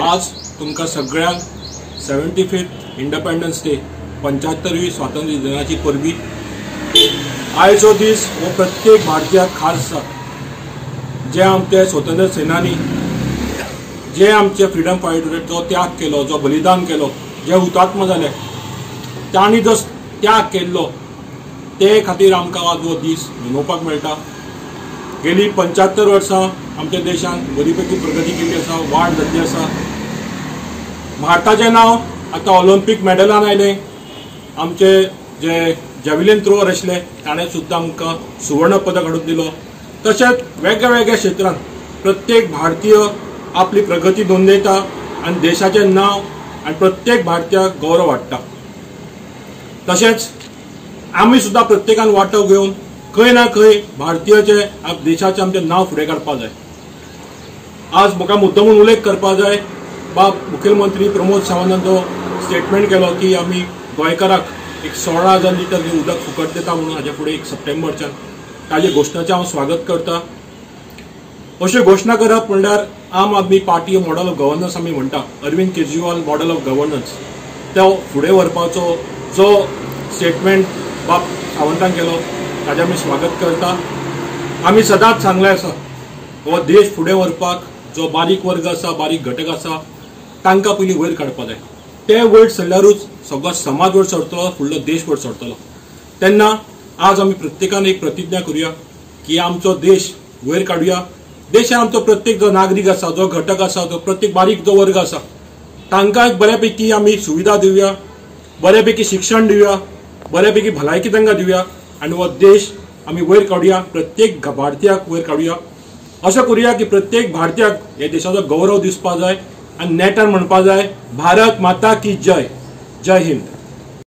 आज तुमकां सगळ्यांक 75th independence day 75वी स्वातंत्र्य दिनाची परबी। आयचो दीस हो प्रत्येक भारतीयाक खास आसा। जे आमचे स्वतंत्र सेनानी, जे आमचे फ्रिडम फायटर जो त्याग केलो, जो बलिदान केलो, जे हुतात्मा जाले, तांणी जो त्याग केल्लो ते खातीर आमकां आज हो दीस मनोवपाक मेळटा। गेली 75 वर्सां आमच्या देशान बरीपैकी प्रगती केल्ली आसा, वाड जाल्ली आसा। भारताचें नांव आतां ऑलिम्पीक मेडलान आयलें। आमचे जे जॅव्हलिन थ्रोवर आशिल्ले ताणें सुद्दां आमकां सुवर्ण पदक हाडून दिलो। तशेंच वेगळ्या क्षेत्रांत प्रत्येक भारतीय आपली प्रगती नोंदयता आनी देशाचें नांव आनी प्रत्येक भारतीयाक गौरव हाडटा। तशेंच आमी सुद्दां प्रत्येकान वांटो घेवन खंय ना खंय भारतीयाचे देशाचें आमचें नांव फुडें काडपाक जाय। आज म्हाका मुद्दमून उल्लेख करपाक जाय, बाब मुखेलमंत्री प्रमोद सावंतान जो स्टेटमेंट केलो की आमी गोंयकाराक एक 16,000 लिटर उदक फुकट दिता म्हणून हाजे फुडें 1 सप्टेंबरच्यान ताजे घोशणाचें हांव स्वागत करता। अश्यो घोशणा करप म्हणल्यार Aam Aadmi Party model of governance आमी म्हणटा, Arvind Kejriwal model of governance तो फुडें व्हरपाचो जो स्टेटमेंट बाब सावंतान केलो ताजें आमी स्वागत करता। आमी सदांच सांगलें आसा, हो देश फुडें व्हरपाक जो बारीक वर्ग आसा, बारीक घटक आसा, तांकां पयलीं वयर काडपाक जाय। ते वयर सरल्यारूच सगळो समाज वयर सरतलो, फुडलो देश वयर सरतलो। तेन्ना आज आमी प्रत्येकान एक प्रतिज्ञा करुया की आमचो देश वयर काडुया। देशान आमचो प्रत्येक जो नागरीक आसा, जो घटक आसा, जो प्रत्येक बारीक जो वर्ग आसा, तांकां बऱ्यापैकी आमी सुविधा दिवया, बऱ्यापैकी शिक्षण दिवया, बऱ्यापैकी भलायकी तांकां दिवया आनी हो देश आमी वयर काडुया, प्रत्येक भारतीयाक वयर काडुया। अशें करुया की प्रत्येक भारतीयाक ह्या देशाचो गौरव दिसपा जाय आनी नेटान म्हणपा जाय, भारत माता की जय। जय हिंद।